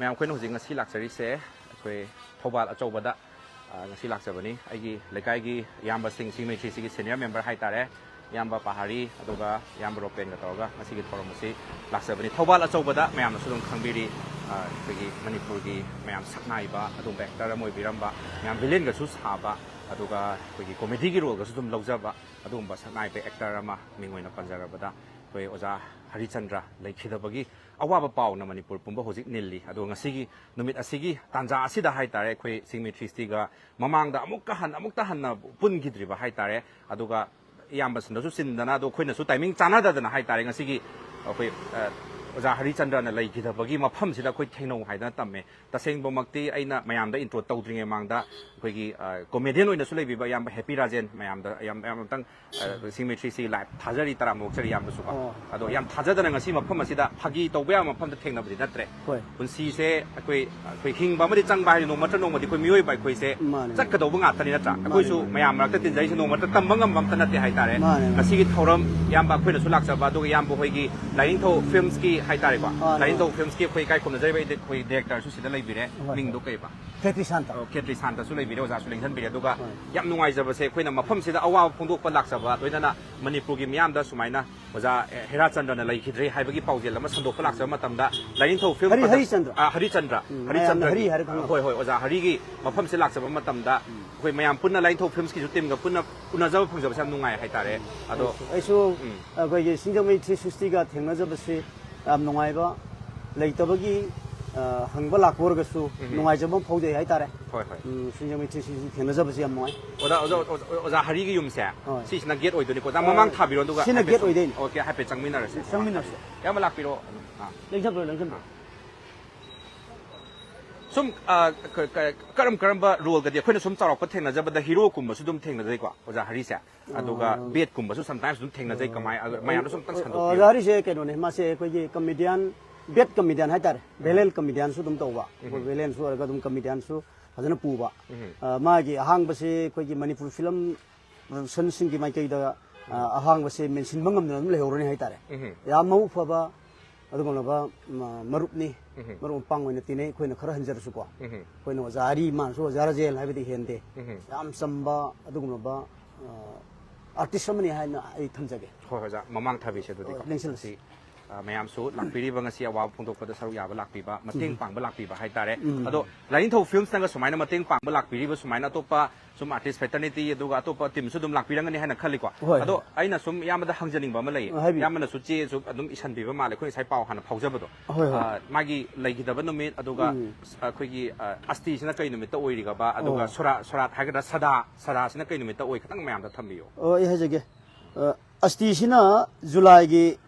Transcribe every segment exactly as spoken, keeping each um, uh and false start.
ꯃꯌꯥꯝ, ꯑꯩꯈꯣꯏꯅ ꯍꯧꯖꯤꯛ ꯉꯁꯤ ꯂꯥꯛꯆꯔꯤꯁꯦ ꯑꯩꯈꯣꯏ ꯊꯧꯕꯥꯜ ꯑꯆꯧꯕꯗ, ꯑ, ꯉꯁꯤ ꯂꯥꯛꯆꯕꯅꯤ꯫ ꯑꯩꯒꯤ ꯂꯩꯀꯥꯏꯒꯤ ꯏꯌꯥꯝꯕꯁꯤꯡ, ꯁꯤꯡꯃꯩ ꯊ꯭ꯔꯤ ꯁꯤꯒꯤ ꯁꯦꯅꯤꯌꯔ ꯃꯦꯝꯕꯔ ꯍꯥꯏꯇꯥꯔꯦ, ꯏꯌꯥꯝꯕ ꯄꯥꯍꯥꯔꯤ, ꯑꯗꯨꯒ ꯏꯌꯥꯝꯕ ꯔꯣꯄꯦꯟꯒ ꯇꯧꯔꯒ ꯉꯁꯤꯒꯤ ꯊꯧꯔꯝ ꯑꯁꯤ ꯂꯥꯛꯆꯕꯅꯤ꯫ ꯊꯧꯕꯥꯜ ꯑꯆꯧꯕꯗ ꯃꯌꯥꯝꯅꯁꯨ ꯑꯗꯨꯝ ꯈꯪꯕꯤꯔꯤ, ꯑ, ꯑꯩꯈꯣꯏꯒꯤ ꯃꯅꯤꯄꯨꯔꯒꯤ ꯃꯌꯥꯝ ꯁꯛꯅꯥꯏꯕ ꯑꯗꯨꯒꯨꯝꯕ ꯑꯦꯛꯇꯔ ꯑꯃ ꯑꯣꯏꯕꯤꯔꯝꯕ, ꯃꯌꯥꯝ ꯚꯤꯂꯦꯟꯒꯁꯨ ꯁꯥꯕ, ꯑꯗꯨꯒ ꯑꯩꯈꯣꯏꯒꯤ ꯀꯣꯃꯦꯗꯤꯒꯤ ꯔꯣꯜꯒꯁꯨ ꯑꯗꯨꯝ ꯂꯧꯖꯕ ꯑꯗꯨꯒꯨꯝꯕ ꯁꯛꯅꯥꯏꯕ ꯑꯦꯛꯇꯔ ꯑꯃ, ꯃꯤꯡ ꯑꯣꯏꯅ ꯄꯟꯖꯔꯕꯗ ꯑꯩꯈꯣꯏ ꯑꯣꯖꯥ ꯍꯔꯤꯆꯟꯗ꯭ꯔ ꯂꯩꯈꯤꯗꯕꯒꯤ ꯑꯋꯥꯕ ꯄꯥꯎꯅ ꯃꯅꯤꯄꯨꯔ ꯄꯨꯝꯕ ꯍꯧꯖꯤꯛ ꯅꯤꯜꯂꯤ꯫ ꯑꯗꯣ ꯉꯁꯤꯒꯤ ꯅꯨꯃꯤꯠ ꯑꯁꯤꯒꯤ ꯇꯥꯟꯖꯥ ꯑꯁꯤꯗ ꯍꯥꯏꯇꯥꯔꯦ, ꯑꯩꯈꯣꯏ ꯁꯤꯡꯃꯩ ꯊ꯭ꯔꯤ ꯁꯤꯒ ꯃꯃꯥꯡꯗ ꯑꯃꯨꯛꯀ ꯍꯟ-, ꯑꯃꯨꯛꯇ ꯍꯟꯅ ꯄꯨꯟꯈꯤꯗ꯭ꯔꯤꯕ ꯍꯥꯏꯇꯥꯔꯦ꯫ ꯑꯗꯨꯒ ꯏꯌꯥꯝꯕꯁꯤꯡꯗꯁꯨ ꯆꯤꯟꯗꯅ, ꯑꯗꯣ ꯑꯩꯈꯣꯏꯅꯁꯨ ꯇꯥꯏꯃꯤꯡ ꯆꯥꯟꯅꯗꯗꯅ ꯍꯥꯏꯇꯥꯔꯦ, ꯉꯁꯤꯒꯤ ꯑꯩꯈꯣꯏ, ꯑ, ꯑꯣꯖꯥ ꯍꯔꯤꯆꯟꯗ꯭ꯔꯅ ꯂꯩꯈꯤꯗꯕꯒꯤ ꯃꯐꯝꯁꯤꯗ ꯑꯩꯈꯣꯏ ꯊꯦꯡꯅꯧ ꯍꯥꯏꯗꯅ ꯇꯝꯃꯦ꯫ ꯇꯁꯦꯡꯕꯃꯛꯇꯤ ꯑꯩꯅ ꯃꯌꯥꯝꯗ ꯏꯟꯇ꯭ꯔꯣ ꯇꯧꯗ꯭ꯔꯤꯉꯩ ꯃꯃꯥꯡꯗ ꯑꯩꯈꯣꯏꯒꯤ, ꯑ, ꯀꯣꯃꯦꯗꯤꯌꯟ ꯑꯣꯏꯅꯁꯨ ꯂꯩꯕꯤꯕ ꯏꯌꯥꯝꯕ ꯍꯦꯄꯤ ꯔꯥꯖꯦꯟ, ꯃꯌꯥꯝꯗ ꯌꯥꯝ, ꯌꯥꯝ ꯑꯃꯨꯛꯇꯪ, ꯑ, ꯁꯤꯡꯃꯩ ꯊ꯭ꯔꯤ ꯁꯤ ꯂꯥꯏꯚ ꯊꯥꯖꯔꯤ, ꯇꯔꯥꯝꯅ ꯑꯣꯛꯆꯔꯤ ꯏꯌꯥꯝꯕꯁꯨꯀꯣ꯫ ꯑꯣ꯫ ꯑꯗꯣ ꯌꯥꯝ ꯊꯥꯖꯗꯅ ꯉꯁꯤ ꯃꯐꯝ ꯑꯁꯤꯗ ꯐꯥꯒꯤ ꯇꯧꯕ ꯌꯥꯕ ꯃꯐꯝꯗ ꯊꯦꯡꯅꯕꯗꯤ ꯅꯠꯇ꯭ꯔꯦ꯫ ꯍꯣꯏ꯫ ꯄꯨꯟꯁꯤꯁꯦ ꯑꯩꯈꯣꯏ, ꯑꯩꯈꯣꯏ ꯍꯤꯡꯕ ꯑꯃꯗꯤ ꯆꯪꯕ ꯍꯥꯏꯗꯤ ꯅꯣꯡꯃ ꯅꯠꯇ꯭ꯔ ꯅꯣꯡꯃꯗꯤ ꯑꯩꯈꯣꯏ ꯃꯤꯑꯣꯏꯕ ꯑꯩꯈꯣꯏꯁꯦ ꯃꯥꯅꯦ, ꯃꯥꯅꯦ꯫ ꯆꯠꯀꯗꯧꯕ ꯉꯥꯛꯇꯅꯤ ꯅꯠꯇ꯭ꯔꯥ? ꯃꯥꯅꯦ, ꯑꯩꯈꯣꯏꯁꯨ ꯃꯥꯅꯦ꯫ ꯃꯌꯥꯝ ꯃꯔꯛꯇ ꯇꯤꯟꯖꯔꯤꯁꯦ ꯅꯣꯡꯃ ꯅꯠꯇ꯭ꯔ ꯇꯝꯕ ꯉꯝꯕ ꯑꯝꯇ ꯅꯠꯇꯦ ꯍꯥꯏꯇꯥꯔꯦ꯫ ꯃꯥꯅꯦ, ꯃꯥꯅꯦ꯫ ꯉꯁꯤꯒꯤ ꯊꯧꯔꯝ ꯏꯌꯥꯝꯕ ꯑꯩꯈꯣꯏꯅꯁꯨ ꯂꯥꯛꯆꯕ, ꯑꯗꯨꯒ ꯏꯌꯥꯝꯕ ꯍꯣꯏꯒꯤ ꯂꯥꯏꯅꯤꯡꯊꯧ ꯐꯤꯜꯝꯁꯀꯤ ꯍꯥꯏꯇꯥꯔꯦꯀꯣ, ꯑꯥ, ꯂꯥꯏꯅꯤꯡꯊꯧ ꯑꯥ꯫ ꯐꯤꯜꯝꯁꯀꯤ ꯑꯩꯈꯣꯏ ꯏꯀꯥꯏ ꯈꯨꯝꯅꯖꯔꯤꯕ ꯑꯩꯈꯣꯏ ꯗꯤꯔꯦꯛꯇꯔꯁꯨ ꯁꯤꯗ ꯂꯩꯕꯤꯔꯦ꯫ ꯍꯣꯏ, ꯃꯤꯡꯗꯣ ꯍꯣꯏ꯫ ꯀꯩꯕ? ꯈꯦꯇ꯭ꯔꯤ ꯁꯥꯟꯇ꯫ ꯑꯣ, ꯈꯦꯇ꯭ꯔꯤ ꯁꯥꯟꯇꯁꯨ ꯂꯩꯕꯤꯔꯦ, ꯑꯣꯖꯥꯁꯨ ꯂꯦꯡꯁꯟꯕꯤꯔꯦ꯫ ꯑꯗꯨꯒ ꯍꯣꯏ꯫ ꯌꯥꯝ ꯅꯨꯡꯉꯥꯏꯖꯕꯁꯦ, ꯑꯩꯈꯣꯏꯅ ꯃꯐꯝꯁꯤꯗ ꯑꯋꯥꯕ ꯐꯣꯡꯗꯣꯛꯄ ꯂꯥꯛꯆꯕ, ꯂꯣꯏꯅꯅ ꯃꯅꯤꯄꯨꯔꯒꯤ ꯃꯤꯌꯥꯝꯗ ꯁꯨꯃꯥꯏꯅ ꯑꯣꯖꯥ, ꯑꯦ, ꯍꯦꯔꯥꯆꯟꯗ꯭ꯔꯅ ꯂꯩꯈꯤꯗ꯭ꯔꯦ ꯍꯥꯏꯕꯒꯤ ꯄꯥꯎꯖꯦꯜ ꯑꯃ ꯁꯟꯗꯣꯛꯄ ꯂꯥꯛꯆꯕ ꯃꯇꯝꯗ, ꯂꯥꯏꯅꯤꯡꯊꯧ ꯐꯤꯜꯝ ꯍꯔꯤ-, ꯄ꯭ꯔꯗꯛ-, ꯍꯔꯤꯆꯟꯗ꯭ꯔ꯫ ꯑ, ꯍꯔꯤꯆꯟꯗ꯭ꯔ꯫ ꯎꯝ, ꯍꯔꯤꯆꯟꯗ꯭ꯔꯒꯤ, ꯃꯌꯥꯝꯅ ꯍꯔꯤ ꯍꯥꯏꯔ ꯈꯪꯅꯕ꯫ ꯍꯣꯏ, ꯍꯣꯏ, ꯑꯣꯖꯥ ꯍꯔꯤꯒꯤ ꯃꯐꯝꯁꯤ ꯂꯥꯛꯆꯕ ꯃꯇꯝꯗ, ꯎꯝ꯫ ꯑꯩꯈꯣꯏ ꯃꯌꯥꯝ ꯄꯨꯟꯅ ꯂꯥꯏꯅꯤꯡꯊꯧ ꯐꯤꯜꯝꯁꯀꯤꯁꯨ ꯇꯤꯝꯒ ꯄꯨꯟꯅ ꯎꯅꯖꯕ ꯐꯪꯖꯕꯁꯦ ꯌꯥꯝ ꯅꯨꯡꯉꯥꯏ ꯍꯥꯏꯇꯥꯔꯦ꯫ ꯑꯗꯣ, ꯑꯩꯁꯨ, ꯎꯝ꯫ ꯑꯩꯈꯣꯏꯒꯤ ꯁꯤꯡꯖꯃꯩ ꯊ꯭ꯔꯤ ꯁꯤꯛꯁꯇꯤꯒ ꯊꯦꯡꯅꯖꯕꯁꯤ ꯌꯥꯝ ꯅꯨꯡꯉꯥꯏꯕ, ꯂꯩꯇꯕꯒꯤ, ꯑ, ꯍꯪꯕ ꯂꯥꯛꯄ ꯑꯣꯏꯔꯒꯁꯨ ꯎꯝ꯫ ꯅꯨꯡꯉꯥꯏꯖꯕ ꯑꯃ ꯐꯥꯎꯖꯩ ꯍꯥꯏꯇꯥꯔꯦ꯫ ꯍꯣꯏ, ꯍꯣꯏ꯫ ꯎꯝ, ꯁꯤꯡꯖꯃꯩ ꯊ꯭ꯔꯤ ꯁꯤꯛꯁꯇꯤ ꯊꯦꯡꯅꯖꯕꯁꯤ ꯌꯥꯝ ꯅꯨꯡꯉꯥꯏ꯫ ꯑꯣꯖꯥ, ꯑꯣꯖꯥ, ꯑꯣꯖꯥ, ꯑꯣꯖꯥ ꯍꯔꯤꯒꯤ ꯌꯨꯝꯁꯦ ꯍꯣꯏ꯫ ꯁꯤꯁꯤꯅ ꯒꯦꯠ ꯑꯣꯏꯗꯣꯏꯅꯤꯀꯣ꯫ ꯑꯣꯖꯥ, ꯑ, ꯃꯃꯥꯡ ꯊꯥꯕꯤꯔꯣ, ꯑꯗꯨꯒ ꯁꯤꯅ ꯍꯥꯏꯐꯦꯠ ꯒꯦꯠ ꯁꯨꯝ, ꯑꯣꯏꯗꯣꯏꯅꯤ꯫ ꯑꯣꯀꯦ, ꯍꯥꯏꯐꯦꯠ ꯆꯪꯃꯤꯟꯅꯔꯁꯦ꯫ ꯆꯪꯃꯤꯟꯅꯔꯁꯦ꯫ ꯏꯌꯥꯝꯕ ꯂꯥꯛꯄꯤꯔꯣ꯫ ꯑꯥ꯫ ꯂꯦꯡꯁꯟꯕꯤꯔꯣ, ꯂꯦꯡꯁꯟꯕꯤꯔꯣ꯫ ꯁꯨꯝ, ꯑ, ꯀ-, ꯀ-, ꯀꯔꯝ ꯀꯔꯝꯕ ꯔꯣꯜꯒꯗꯤ ꯑꯩꯈꯣꯏꯅ ꯁꯨꯝ ꯆꯥꯎꯔꯥꯛꯄ ꯊꯦꯡꯅꯖꯕꯗ ꯍꯤꯔꯣꯒꯨꯝꯕꯁꯨ ꯑꯗꯨꯝ ꯊꯦꯡꯅꯖꯩꯀꯣ, ꯑꯣꯖꯥ ꯍꯔꯤꯁꯦ? ꯑꯗꯨꯒ ꯑꯣ꯫ ꯕꯦꯠꯀꯨꯝꯕꯁꯨ sometimes ꯑꯗꯨꯝ ꯊꯦꯡꯅꯖꯩ꯫ ꯑꯣ꯫ ꯀꯃꯥꯏ-, ꯑꯗꯨ ꯃꯌꯥꯝꯗꯁꯨ ꯑꯝꯇꯪ ꯑꯣ, ꯁꯟꯗꯣꯛꯄꯤꯌꯨ꯫ ꯑꯣꯖꯥ ꯍꯔꯤꯁꯦ ꯀꯩꯅꯣꯅꯦ, ꯃꯥꯁꯦ ꯑꯩꯈꯣꯏꯒꯤ ꯀꯃꯦꯗꯤꯌꯟ, ꯕꯦꯠ ꯀꯃꯦꯗꯤꯌꯟ ꯍꯥꯏꯇꯥꯔꯦ, ꯎꯝ꯫ ꯚꯦꯂꯦꯟ ꯀꯃꯦꯗꯤꯌꯟꯁꯨ ꯑꯗꯨꯝ ꯇꯧꯕ꯫ ꯎꯝ꯫ ꯑꯩꯈꯣꯏ ꯚꯦꯂꯦꯟꯁꯨ ꯑꯣꯏꯔꯒ ꯑꯗꯨꯝ ꯀꯃꯦꯗꯤꯌꯟꯁꯨ ꯐꯖꯅ ꯄꯨꯕ꯫ ꯎꯝ꯫ ꯑ, ꯃꯥꯒꯤ ꯑꯍꯥꯡꯕꯁꯦ ꯑꯩꯈꯣꯏꯒꯤ ꯃꯅꯤꯄꯨꯔ ꯐꯤꯂꯝ ꯄ꯭ꯔꯗꯛꯁꯟꯁꯤꯡꯒꯤ ꯃꯥꯏꯀꯩꯗ, ꯑ, ꯑꯍꯥꯡꯕꯁꯦ ꯃꯦꯟꯁꯤꯟꯕ ꯉꯝꯗꯅ ꯑꯗꯨꯝ ꯂꯩꯍꯧꯔꯅꯤ ꯍꯥꯏꯇꯥꯔꯦ꯫ ꯎꯝ꯫ ꯌꯥꯝ ꯃꯕꯨꯛ ꯐꯕ, ꯑꯗꯨꯒꯨꯝꯂꯕ ꯃ- ꯃꯔꯨꯞꯅꯤ꯫ ꯎꯝ꯫ ꯃꯔꯨꯞ ꯃꯄꯥꯡ ꯑꯣꯏꯅ ꯇꯤꯟꯅꯩ ꯑꯩꯈꯣꯏꯅ ꯈꯔ ꯍꯟꯖꯔꯁꯨꯀꯣ꯫ ꯎꯝ꯫ ꯑꯩꯈꯣꯏꯅ ꯑꯣꯖꯥ ꯑꯔꯤ, ꯃꯥꯅꯁꯨ ꯑꯣꯖꯥ ꯔꯥꯖꯦꯜ ꯍꯥꯏꯕꯗꯤ ꯍꯦꯟꯗꯦ꯫ ꯎꯝ꯫ ꯌꯥꯝ ꯆꯝꯕ ꯑꯗꯨꯒꯨꯝꯂꯕ ꯑꯥꯔꯇꯤꯁ ꯑꯃꯅꯤ ꯍꯥꯏꯅ ꯑꯩ ꯊꯝꯖꯒꯦ꯫ ꯍꯣꯏ ꯑꯣꯖꯥ, ꯃꯃꯥꯡ ꯊꯥꯕꯤꯁꯦ ꯑꯗꯨꯗꯤꯀꯣ꯫ ꯍꯣꯏ, ꯂꯦꯡꯁꯤꯜꯂꯁꯤ꯫ ꯉꯁꯤ, ꯑ, ꯃꯌꯥꯝꯁꯨ ꯂꯥꯛꯄꯤꯔꯤꯕ, ꯉꯁꯤ ꯑꯋꯥꯕ ꯐꯣꯡꯗꯣꯛꯄꯗ ꯁꯔꯨꯛ ꯌꯥꯕ ꯂꯥꯛꯄꯤꯕ, ꯃꯇꯦꯡ ꯎꯝ꯫ ꯄꯥꯡꯕ ꯂꯥꯛꯄꯤꯕ ꯍꯥꯏꯇꯥꯔꯦ꯫ ꯎꯝ꯫ ꯑꯗꯣ ꯂꯥꯏꯅꯤꯡꯊꯧ ꯐꯤꯜꯝꯁꯅꯒ ꯁꯨꯃꯥꯏꯅ ꯃꯇꯦꯡ ꯄꯥꯡꯕ ꯂꯥꯛꯄꯤꯔꯤꯕ, ꯁꯨꯃꯥꯏꯅ ꯑꯇꯣꯞꯄ ꯁꯨꯝ ꯑꯥꯔꯇꯤꯁ ꯐ꯭ꯔꯦꯇꯔꯅꯤꯇꯤ ꯑꯗꯨꯒ ꯑꯇꯣꯞꯄ ꯇꯤꯝꯁꯨ ꯑꯗꯨꯝ ꯂꯥꯛꯄꯤꯔꯝꯒꯅꯤ ꯍꯥꯏꯅ ꯈꯜꯂꯤꯀꯣ꯫ ꯍꯣꯏ, ꯑꯗꯣ ꯍꯣꯏ꯫ ꯑꯩꯅ ꯁꯨꯝ ꯏꯌꯥꯝꯕꯗ ꯍꯪꯖꯅꯤꯡꯕ ꯑꯃ ꯂꯩꯌꯦ꯫ ꯑ, ꯍꯥꯏꯕꯤꯌꯨ꯫ ꯏꯌꯥꯝꯕꯅꯁꯨ ꯆꯦꯁꯨ ꯑꯗꯨꯝ ꯏꯁꯟꯕꯤꯕ ꯃꯥꯜꯂꯦ, ꯑꯩꯈꯣꯏ ꯉꯁꯥꯏ ꯄꯥꯎ ꯍꯥꯟꯅ ꯐꯥꯎꯖꯕꯗꯣ꯫ ꯍꯣꯏ, ꯍꯣꯏ꯫ ꯑ, ꯃꯥꯒꯤ ꯂꯩꯈꯤꯗꯕ ꯅꯨꯃꯤꯠ, ꯑꯗꯨꯒ ꯎꯝ꯫ ꯑꯩꯈꯣꯏꯒꯤ, ꯑ, ꯑꯁꯇꯤꯁꯤꯅ ꯀꯩ ꯅꯨꯃꯤꯠꯇ ꯑꯣꯏꯔꯤꯒꯕ, ꯑꯗꯨꯒ ꯑꯣ꯫ ꯁꯣꯔꯥ-, ꯁꯣꯔꯥꯠ ꯍꯥꯏꯒꯗ꯭ꯔꯥ, ꯁꯗꯥ, ꯁꯗꯥꯁꯤꯅ ꯀꯩ ꯅꯨꯃꯤꯠꯇ ꯑꯣꯏ, ꯈꯤꯇꯪ ꯃꯌꯥꯝꯗ ꯊꯝꯕꯤꯌꯨ꯫ ꯑꯣ, ꯑꯩ ꯍꯥꯏꯖꯒꯦ꯫ ꯑ, ꯑꯁꯇꯤꯁꯤꯅ ꯖꯨꯂꯥꯏꯒꯤ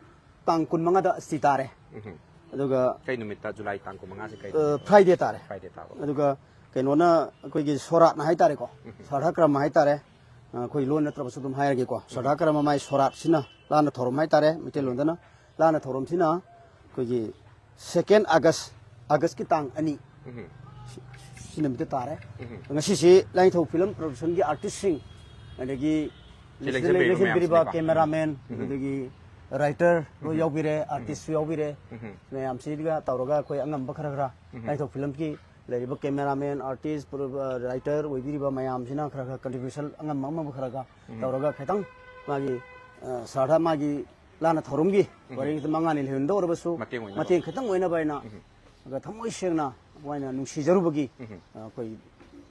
ꯇꯥꯡ ꯀꯨꯟꯃꯉꯥꯗ ꯑꯁꯇꯤ ꯇꯥꯔꯦ꯫ ꯎꯝ꯫ ꯑꯗꯨꯒ, ꯀꯩ ꯅꯨꯃꯤꯠꯇ? ꯖꯨꯂꯥꯏ ꯇꯥꯡ ꯀꯨꯟꯃꯉꯥꯁꯦ ꯀꯩ ꯑ, ꯅꯨꯃꯤꯠ? ꯐ꯭ꯔꯥꯏꯗꯦ ꯇꯥꯔꯦ꯫ ꯐ꯭ꯔꯥꯏꯗꯦ ꯇꯥꯕ꯫ ꯑꯗꯨꯒ ꯀꯩꯅꯣꯅ ꯑꯩꯈꯣꯏꯒꯤ ꯁꯣꯔꯥꯠꯅ ꯍꯥꯏꯇꯥꯔꯦꯀꯣ꯫ ꯎꯝ꯫ ꯁꯔꯥꯙ ꯀꯔꯃ ꯍꯥꯏꯇꯥꯔꯦ꯫ ꯑ, ꯑꯩꯈꯣꯏ ꯂꯣꯟ ꯅꯠꯇ꯭ꯔꯕꯁꯨ ꯑꯗꯨꯝ ꯍꯥꯏꯔꯒꯦꯀꯣ꯫ ꯎꯝ꯫ ꯁꯔꯥꯙ ꯀꯔꯃ ꯃꯥꯏ ꯁꯣꯔꯥꯠꯁꯤꯅ ꯂꯥꯟꯅ ꯊꯧꯔꯝ ꯍꯥꯏꯇꯥꯔꯦ꯫ ꯃꯩꯇꯩꯂꯣꯟꯗꯅ ꯂꯥꯟꯅ ꯊꯧꯔꯝꯁꯤꯅ ꯑꯩꯈꯣꯏꯒꯤ second August, Augustꯀꯤ ꯇꯥꯡ ꯑꯅꯤ, ꯎꯝ꯫ ꯁꯤ, ꯁꯤ ꯅꯨꯃꯤꯠꯇ ꯇꯥꯔꯦ꯫ ꯎꯝ꯫ ꯉꯁꯤꯁꯤ ꯂꯥꯏꯅꯤꯡꯊꯧ ꯐꯤꯂꯝ ꯄ꯭ꯔꯗꯛꯁꯟꯒꯤ ꯑꯥꯔꯇꯤꯁꯁꯤꯡ, ꯑꯗꯒꯤ ꯁꯤ ꯂꯦꯡꯁꯤꯟꯕꯤꯔꯤꯕ ꯂꯦꯡꯁꯤꯟꯕꯤꯔꯤꯕ ꯃꯌꯥꯝꯁꯤꯅꯤꯀꯣ꯫ ꯀꯦꯃꯦꯔꯥꯃꯦꯟ, ꯎꯝ꯫ ꯑꯗꯒꯤ ꯔꯥꯏꯇꯔ ꯂꯣꯏ ꯎꯝ꯫ ꯌꯥꯎꯕꯤꯔꯦ, ꯎꯝ꯫ ꯑꯥꯔꯇꯤꯁꯁꯨ ꯌꯥꯎꯕꯤꯔꯦ꯫ ꯎꯝ꯫ ꯃꯌꯥꯝꯁꯤꯒ ꯇꯧꯔꯒ ꯑꯩꯈꯣꯏ ꯑꯉꯝꯕ ꯈꯔ ꯈꯔ ꯎꯝ꯫ ꯂꯥꯏꯅꯤꯡꯊꯧ ꯐꯤꯂꯝꯒꯤ ꯂꯩꯔꯤꯕ ꯀꯦꯃꯦꯔꯥꯃꯦꯟ, ꯑꯥꯔꯇꯤꯁ, ꯄ꯭ꯔꯣ-, ꯑ, ꯔꯥꯏꯇꯔ ꯑꯣꯏꯕꯤꯔꯤꯕ ꯃꯌꯥꯝꯁꯤꯅ ꯈꯔ ꯈꯔ ꯀꯟꯇ꯭ꯔꯤꯕ꯭ꯌꯨꯁꯟ ꯑꯉꯝꯕ ꯑꯉꯝꯕ ꯈꯔ ꯈꯔ ꯎꯝ꯫ ꯇꯧꯔꯒ ꯈꯤꯇꯪ ꯃꯥꯒꯤ, ꯑ, ꯁꯥꯔꯗ ꯃꯥꯒꯤ ꯂꯥꯟꯅ ꯊꯧꯔꯝꯒꯤ ꯎꯝ꯫ ꯋꯥꯔꯤ ꯃꯉꯥꯅꯤ ꯂꯩꯍꯟꯗꯧꯔꯕꯁꯨ ꯃꯇꯦꯡ ꯑꯣꯏꯅꯕ꯫ ꯃꯇꯦꯡ ꯈꯤꯇꯪ ꯑꯣꯏꯅꯕ ꯍꯥꯏꯅ ꯎꯝ꯫ ꯑꯗ ꯊꯃꯣꯏ ꯁꯦꯡꯅ ꯑꯩꯈꯣꯏꯅ ꯅꯨꯡꯁꯤꯖꯔꯨꯕꯒꯤ, ꯎꯝ꯫ ꯑ, ꯑꯩꯈꯣꯏ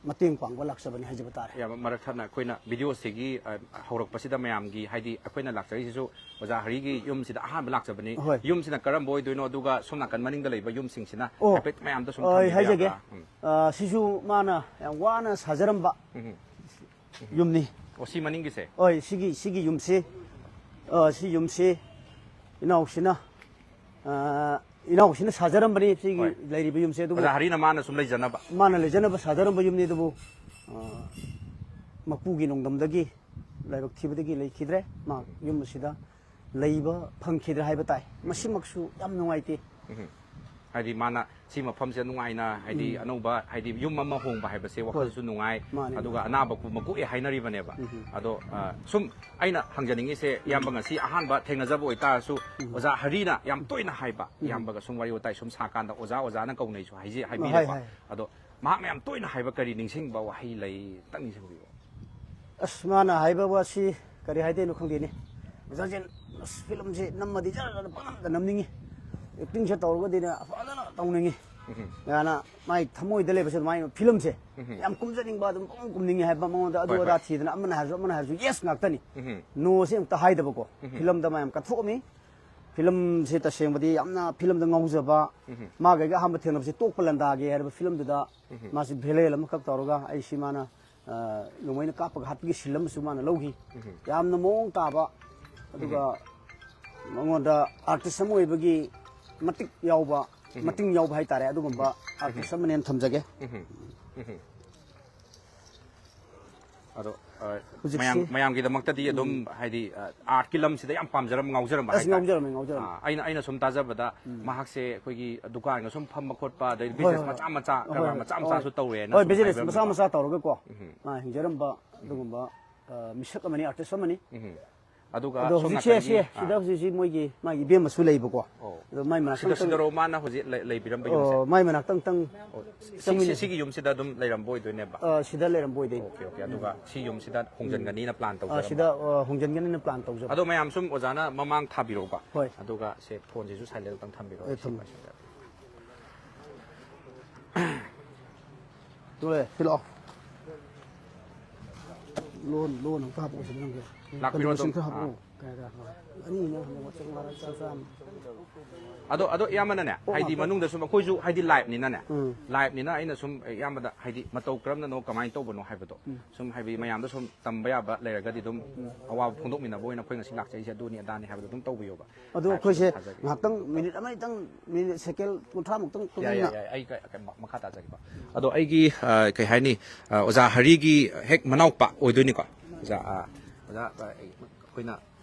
ꯃꯇꯦꯡ ꯄꯥꯡꯕ ꯂꯥꯛꯆꯕꯅꯤ ꯍꯥꯏꯖꯕ ꯇꯥꯔꯦ꯫ ꯌꯥꯝ ꯃꯔꯛ ꯊꯠꯅ ꯑꯩꯈꯣꯏꯅ ꯚꯤꯗꯤꯑꯣꯁꯤꯒꯤ, ꯑ, ꯍꯧꯔꯛꯄꯁꯤꯗ ꯃꯌꯥꯝꯒꯤ, ꯍꯥꯏꯗꯤ ꯑꯩꯈꯣꯏꯅ ꯂꯥꯛꯆꯔꯤꯁꯤꯁꯨ ꯑꯣꯖꯥ ꯍꯔꯤꯒꯤ ꯌꯨꯝꯁꯤꯗ ꯑꯍꯥꯟꯕ ꯂꯥꯛꯆꯕꯅꯤ꯫ ꯍꯣꯏ꯫ ꯌꯨꯝꯁꯤꯅ ꯀꯔꯝꯕ ꯑꯣꯏꯗꯣꯏꯅꯣ, ꯑꯗꯨꯒ ꯁꯣꯝ ꯅꯥꯀꯟ ꯃꯅꯤꯡꯗ ꯂꯩꯕ ꯌꯨꯝꯁꯤꯡꯁꯤꯅ ꯑꯣ, ꯍꯥꯏꯐꯦꯠ ꯃꯌꯥꯝꯗ ꯁꯨꯝ ꯑ, ꯑꯩ ꯊꯝꯕꯤꯕ ꯍꯥꯏꯖꯒꯦ꯫ ꯌꯥꯕ꯭ꯔꯥ? ꯎꯝ꯫ ꯑ, ꯁꯤꯁꯨ ꯃꯥꯅ ꯌꯥꯝ ꯋꯥꯅ ꯁꯥꯖꯔꯝꯕ ꯎꯝ꯫ ꯌꯨꯝꯅꯤ꯫ ꯑꯣ, ꯁꯤ ꯃꯅꯤꯡꯒꯤꯁꯦ? ꯍꯣꯏ, ꯁꯤꯒꯤ, ꯁꯤꯒꯤ ꯌꯨꯝꯁꯤ, ꯑ, ꯁꯤ ꯌꯨꯝꯁꯤ ꯏꯅꯥꯎꯁꯤꯅ, ꯑ, ꯏꯅꯥꯎꯁꯤꯅ ꯁꯥꯖꯔꯝꯕꯅꯤ ꯁꯤꯒꯤ ꯍꯣꯏ꯫ ꯂꯩꯔꯤꯕ ꯌꯨꯝꯁꯦ, ꯑꯗꯨꯕꯨ ꯑꯣꯖꯥ ꯍꯔꯤꯅ ꯃꯥꯅ ꯁꯨꯝ ꯂꯩꯖꯅꯕ꯫ ꯃꯥꯅ ꯂꯩꯖꯅꯕ ꯁꯥꯖꯔꯝꯕ ꯌꯨꯝꯅꯤ, ꯑꯗꯨꯕꯨ, ꯑ, ꯃꯄꯨꯒꯤ ꯅꯣꯡꯗꯝꯗꯒꯤ, ꯂꯥꯏꯕꯛ ꯊꯤꯕꯗꯒꯤ ꯂꯩꯈꯤꯗ꯭ꯔꯦ꯫ ꯃꯥ ꯌꯨꯝ ꯑꯁꯤꯗ ꯂꯩꯕ ꯐꯪꯈꯤꯗ꯭ꯔꯦ ꯍꯥꯏꯕ ꯇꯥꯏ꯫ ꯃꯁꯤꯃꯛꯁꯨ ꯌꯥꯝ ꯅꯨꯡꯉꯥꯏꯇꯦ꯫ ꯎꯝ꯫ ꯍꯥꯏꯗꯤ ꯃꯥꯅ ꯁꯤ ꯃꯐꯝꯁꯦ ꯅꯨꯡꯉꯥꯏꯅ, ꯍꯥꯏꯗꯤ ꯎꯝ꯫ ꯑꯅꯧꯕ, ꯍꯥꯏꯗꯤ ꯌꯨꯝ ꯑꯃ ꯍꯣꯡꯕ ꯍꯥꯏꯕꯁꯦ ꯋꯥꯈꯜꯁꯨ ꯅꯨꯡꯉꯥꯏ, ꯃꯥꯅꯦ, ꯑꯗꯨꯒ ꯃꯥꯅꯦ꯫ ꯑꯅꯥꯕ ꯄꯨꯝꯕ ꯀꯣꯛꯑꯦ ꯍꯥꯏꯅꯔꯤꯕꯅꯦꯕ꯫ ꯎꯝ꯫ ꯑꯗꯣ, ꯑ, ꯁꯨꯝ ꯑꯩꯅ ꯍꯪꯖꯅꯤꯡꯉꯤꯁꯦ, ꯎꯝ꯫ ꯏꯌꯥꯝꯕ ꯉꯁꯤ ꯑꯍꯥꯟꯕ ꯊꯦꯡꯅꯖꯕ ꯑꯣꯏꯇꯥꯔꯁꯨ, ꯎꯝ꯫ ꯑꯣꯖꯥ ꯍꯔꯤꯅ ꯌꯥꯝ ꯇꯣꯏꯅ ꯍꯥꯏꯕ, ꯎꯝ꯫ ꯏꯌꯥꯝꯕꯒ ꯁꯨꯝ ꯋꯥꯔꯤ ꯋꯥꯇꯥꯏ ꯁꯨꯝ ꯁꯥꯀꯥꯟꯗ ꯑꯣꯖꯥ, ꯑꯣꯖꯥꯅ ꯀꯧꯅꯩꯁꯨ ꯍꯥꯏꯖ-, ꯍꯥꯏꯕꯤꯔꯦꯀꯣ꯫ ꯍꯥꯏ, ꯍꯥꯏ꯫ ꯑꯗꯣ ꯃꯍꯥꯛꯅ ꯌꯥꯝ ꯇꯣꯏꯅ ꯍꯥꯏꯕ ꯀꯔꯤ ꯅꯤꯡꯁꯤꯡꯕ ꯋꯥꯍꯩ ꯂꯩ? ꯈꯤꯇꯪ ꯅꯤꯡꯁꯤꯡꯕꯤꯌꯨ꯫ ꯑꯁ, ꯃꯥꯅ ꯍꯥꯏꯕ ꯋꯥꯁꯤ ꯀꯔꯤ ꯍꯥꯏꯗꯣꯏꯅꯣ ꯈꯪꯗꯦꯅꯦ꯫ ꯑꯣꯖꯥꯁꯦ, ꯑꯁ, ꯐꯤꯂꯝꯁꯦ ꯅꯝꯃꯗꯤ ꯖꯔ ꯖꯔ ꯄꯪꯅꯝꯗ ꯅꯝꯅꯤꯡꯉꯤ꯫ ꯑꯦꯛꯇꯤꯡꯁꯦ ꯇꯧꯔꯒꯗꯤꯅꯦ ꯐꯖꯅ ꯇꯧꯅꯤꯡꯉꯤ꯫ ꯎꯝ꯫ ꯃꯥꯅ ꯃꯥꯏ ꯊꯃꯣꯏꯗ ꯂꯩꯕꯁꯦ ꯑꯗꯨꯃꯥꯏꯅ ꯐꯤꯂꯝꯁꯦ ꯎꯝ꯫ ꯌꯥꯝ ꯀꯨꯝꯖꯅꯤꯡꯕ, ꯑꯗꯨꯝ ꯄꯪꯀꯨꯝ ꯀꯨꯝꯅꯤꯡꯉꯤ ꯍꯥꯏꯕ, ꯃꯉꯣꯟꯗ ꯑꯗꯨ ꯍꯣꯏ, ꯑꯗꯥ ꯍꯣꯏ꯫ ꯊꯤꯗꯅ ꯑꯃꯅ ꯍꯥꯏꯔꯁꯨ ꯑꯃꯅ ꯍꯥꯏꯔꯁꯨ yes ꯉꯥꯛꯇꯅꯤ꯫ ꯎꯝ꯫ No ꯁꯦ ꯑꯃꯨꯛꯇ ꯍꯥꯏꯗꯕꯀꯣ꯫ ꯎꯝ꯫ ꯐꯤꯂꯝꯗ ꯃꯥ ꯌꯥꯝ ꯀꯠꯊꯣꯛꯑꯝꯃꯤ꯫ ꯐꯤꯂꯝꯁꯦ ꯇꯁꯦꯡꯕꯗꯤ ꯌꯥꯝꯅ ꯐꯤꯂꯝꯗ ꯉꯥꯎꯖꯕ, ꯎꯝ꯫ ꯃꯥꯒ ꯑꯩꯒ ꯑꯍꯥꯟꯕ ꯊꯦꯡꯅꯕꯁꯦ ꯇꯣꯛꯄ ꯂꯟꯗꯥꯒꯦ ꯍꯥꯏꯔꯤꯕ ꯐꯤꯂꯝꯗꯨꯗ ꯎꯝ꯫ ꯃꯥꯁꯤ ꯚꯦꯂꯦꯜ ꯑꯃꯈꯛ ꯇꯧꯔꯒ ꯑꯩꯁꯤ ꯃꯥꯅ ꯑ, ꯅꯣꯡꯃꯩꯅ ꯀꯥꯞꯄꯒ ꯍꯥꯠꯄꯒꯤ ꯁꯤꯟ ꯑꯃꯁꯨ ꯃꯥꯅ ꯂꯧꯈꯤ꯫ ꯎꯝ꯫ ꯌꯥꯝꯅ ꯃꯑꯣꯡ ꯇꯥꯕ, ꯑꯗꯨꯒ ꯎꯝ꯫ ꯃꯉꯣꯟꯗ ꯑꯥꯔꯇꯤꯁ ꯑꯃ ꯑꯣꯏꯕꯒꯤ ꯃꯇꯤꯛ ꯌꯥꯎꯕ, ꯎꯝ꯫ ꯃꯇꯤꯡ ꯌꯥꯎꯕ ꯍꯥꯏꯇꯥꯔꯦ, ꯑꯗꯨꯒꯨꯝꯕ ꯎꯝ꯫ ꯑꯥꯔꯇꯤꯁ ꯑꯃꯅꯦꯅ ꯊꯝꯖꯒꯦ꯫ ꯎꯝ꯫ ꯎꯝ꯫ ꯑꯗꯣ, ꯑ, ꯍꯧꯖꯤꯛꯁꯤ ꯃꯌꯥꯝ, ꯃꯌꯥꯝꯒꯤꯗꯃꯛꯇꯗꯤ ꯑꯗꯨꯝ, ꯎꯝ꯫ ꯍꯥꯏꯗꯤ, ꯑ, ꯑꯥꯔꯠꯀꯤ ꯂꯝꯁꯤꯗ ꯌꯥꯝ ꯄꯥꯝꯖꯔꯝꯕ, ꯉꯥꯎꯖꯔꯝꯕ ꯑꯁ, ꯍꯥꯏꯇꯥꯔꯦ꯫ ꯉꯥꯎꯖꯔꯝꯃꯦ, ꯉꯥꯎꯖꯔꯝꯃꯦ꯫ ꯑ, ꯑꯩꯅ, ꯑꯩꯅ ꯁꯨꯝ ꯇꯥꯖꯕꯗ ꯎꯝ꯫ ꯃꯍꯥꯛꯁꯦ ꯑꯩꯈꯣꯏꯒꯤ ꯗꯨꯀꯥꯟꯒ ꯁꯨꯝ ꯐꯝꯕ ꯈꯣꯠꯄ, ꯑꯗꯩ ꯍꯣꯏ, ꯕꯤꯖꯤꯅꯦꯁ ꯍꯣꯏ꯫ ꯃꯆꯥ ꯃꯆꯥ, ꯍꯣꯏ, ꯀꯔꯕꯥꯔ ꯍꯣꯏ꯫ ꯃꯆꯥ ꯍꯣꯏ꯫ ꯃꯆꯥꯁꯨ ꯇꯧꯔꯦꯅ ꯍꯣꯏ, ꯁꯨꯝ ꯕꯤꯖꯤꯅꯦꯁ ꯃꯆꯥ ꯍꯥꯏꯕꯤꯔꯝꯃꯦꯀꯣ꯫ ꯃꯆꯥ ꯇꯧꯔꯒꯀꯣ꯫ ꯎꯝ꯫ ꯃꯥ ꯍꯤꯡꯖꯔꯝꯕ ꯎꯝ꯫ ꯑꯗꯨꯒꯨꯝꯕ, ꯑ, ꯃꯤꯁꯛ ꯑꯃꯅꯤ, ꯑꯥꯔꯇꯤꯁ ꯑꯃꯅꯤ꯫ ꯎꯝ꯫ ꯑꯗꯨꯒ ꯑꯗꯣ ꯁꯣꯝ ꯍꯧꯖꯤꯛꯁꯦ ꯅꯥꯀꯟꯒꯤ, ꯁꯤ, ꯑꯥ꯫ ꯁꯤꯗ ꯍꯧꯖꯤꯛ ꯍꯧꯖꯤꯛ ꯃꯣꯏꯒꯤ, ꯃꯥꯒꯤ ꯏꯕꯦꯝꯃꯁꯨ ꯂꯩꯕꯀꯣ꯫ ꯑꯣ꯫ ꯑꯗꯣ ꯃꯥꯏ ꯃꯅꯥꯛꯇ ꯁꯤꯗ, ꯑꯝꯇꯪ ꯁꯤꯗꯔꯣ ꯃꯥꯅ ꯍꯧꯖꯤꯛ ꯂꯩ-, ꯂꯩꯕꯤꯔꯝꯕ ꯌꯨꯝꯁꯦ? ꯑꯣ, ꯃꯥꯏ ꯃꯅꯥꯛꯇ ꯑꯝꯇꯪ ꯑꯣ, ꯁꯤ, ꯁꯤ, ꯆꯪꯃꯤꯟꯅꯁꯤ꯫ ꯁꯤꯒꯤ ꯌꯨꯝꯁꯤꯗ ꯑꯗꯨꯝ ꯂꯩꯔꯝꯕ ꯑꯣꯏꯗꯣꯏꯅꯦꯕ? ꯑ, ꯁꯤꯗ ꯂꯩꯔꯝꯕ ꯑꯣꯏꯗꯣꯏꯅꯤ꯫ Okay, okay. ꯑꯗꯨꯒ ꯁꯤ ꯌꯨꯝꯁꯤꯗ ꯍꯣꯡꯖꯤꯟꯒꯅꯤꯅ ꯄ꯭ꯂꯥꯟ ꯑ, ꯇꯧꯖꯔꯝꯕ? ꯁꯤꯗ, ꯑ, ꯍꯣꯡꯖꯤꯟꯒꯅꯤꯅ ꯄ꯭ꯂꯥꯟ ꯇꯧꯖꯕ꯫ ꯑꯗꯣ ꯃꯌꯥꯝ ꯁꯨꯝ ꯑꯣꯖꯥꯅ ꯃꯃꯥꯡ ꯊꯥꯕꯤꯔꯛꯎꯀꯣ꯫ ꯍꯣꯏ꯫ ꯑꯗꯨꯒ ꯁꯦ, ꯐꯣꯟꯁꯤꯁꯨ ꯁꯥꯏꯂꯦꯟ ꯑꯝꯇꯪ ꯊꯝꯕꯤꯔꯣ꯫ ꯑꯦ, ꯊꯝꯃꯦ꯫ ꯁꯤ ꯇꯨꯂꯦ, ꯁꯤ ꯂꯥꯛꯑꯣ꯫ ꯂꯣꯟ, ꯂꯣꯟ ꯑꯝꯇ ꯍꯥꯞꯄꯛꯑꯣ ꯁꯤꯗ ꯅꯪꯒꯤ꯫ ꯂꯥꯛꯄꯤꯔꯣ ꯑꯗꯨꯝ꯫ ꯀꯟꯗꯣꯂꯦꯁꯟ ꯈꯔ ꯍꯥꯞꯄꯛꯑꯣ꯫ ꯑꯥ꯫ ꯀꯌꯥ, ꯀꯌꯥ, ꯀꯌꯥ? ꯑꯅꯤꯅꯦ, ꯍꯟꯗꯛ ꯆꯥꯝꯃꯉꯥ, ꯆꯥꯝꯃꯉꯥ꯫ ꯑꯗꯣ, ꯑꯗꯣ ꯏꯌꯥꯝꯕꯅꯅꯦ, ꯑꯣ, ꯍꯥꯏꯗꯤ ꯉꯥꯛꯇꯪ꯫ ꯃꯅꯨꯡꯗ ꯁꯨꯝ ꯑꯩꯈꯣꯏꯁꯨ ꯍꯥꯏꯗꯤ ꯂꯥꯏꯞꯅꯤꯅꯅꯦ, ꯎꯝ꯫ ꯂꯥꯏꯞꯅꯤꯅ ꯑꯩꯅ ꯁꯨꯝ ꯏꯌꯥꯝꯕꯗ ꯍꯥꯏꯗꯤ ꯃꯇꯧ ꯀꯔꯝꯅꯅꯣ, ꯀꯃꯥꯏꯅ ꯇꯧꯕꯅꯣ ꯍꯥꯏꯕꯗꯣ ꯎꯝ꯫ ꯁꯨꯝ ꯍꯥꯏꯗꯤ ꯃꯌꯥꯝꯗ ꯁꯨꯝ ꯇꯝꯕ ꯌꯥꯕ ꯂꯩꯔꯒꯗꯤ ꯑꯗꯨꯝ ꯎꯝ꯫ ꯑꯋꯥꯕ ꯐꯣꯡꯗꯣꯛꯃꯤꯟꯅꯕ ꯑꯣꯏꯅ ꯑꯩꯈꯣꯏ ꯉꯁꯤ ꯂꯥꯛꯆꯔꯤꯁꯦ ꯑꯗꯨꯅꯤ ꯑꯗꯥꯅꯤ ꯍꯥꯏꯕꯗꯣ ꯑꯗꯨꯝ ꯇꯧꯕꯤꯌꯣꯕ꯫ ꯑꯗꯣ ꯂꯥꯏꯞꯁꯦ ꯑꯩꯈꯣꯏꯁꯦ ꯑꯗꯨꯝ ꯊꯥꯖꯒꯦ꯫ ꯉꯥꯏꯍꯥꯛꯇꯪ ꯃꯤꯅꯤꯠ ꯑꯃ ꯑꯅꯤꯇꯪ, ꯃꯤꯅꯤꯠ ꯁꯦꯀꯦꯟ ꯀꯨꯟꯊ꯭ꯔꯥ ꯃꯨꯛꯇꯪ ꯌꯥꯏ, ꯇꯨꯃꯤꯟꯅ꯫ ꯌꯥꯏ, ꯌꯥꯏ꯫ ꯑꯩ ꯀ-, ꯀ-, ꯃ-, ꯃꯈꯥ ꯇꯥꯖꯒꯦꯀꯣ꯫ ꯑꯗꯣ ꯑꯩꯒꯤ, ꯑ, ꯀꯩ ꯍꯥꯏꯅꯤ, ꯑ, ꯑꯣꯖꯥ ꯍꯔꯤꯒꯤ ꯍꯦꯛ ꯃꯅꯥꯎꯄꯥ ꯑꯣꯏꯗꯣꯏꯅꯤꯀꯣ꯫ ꯑꯣꯖꯥ, ꯑ, ꯑꯣꯖꯥ, ꯑ, ꯑꯩꯈꯣꯏꯅ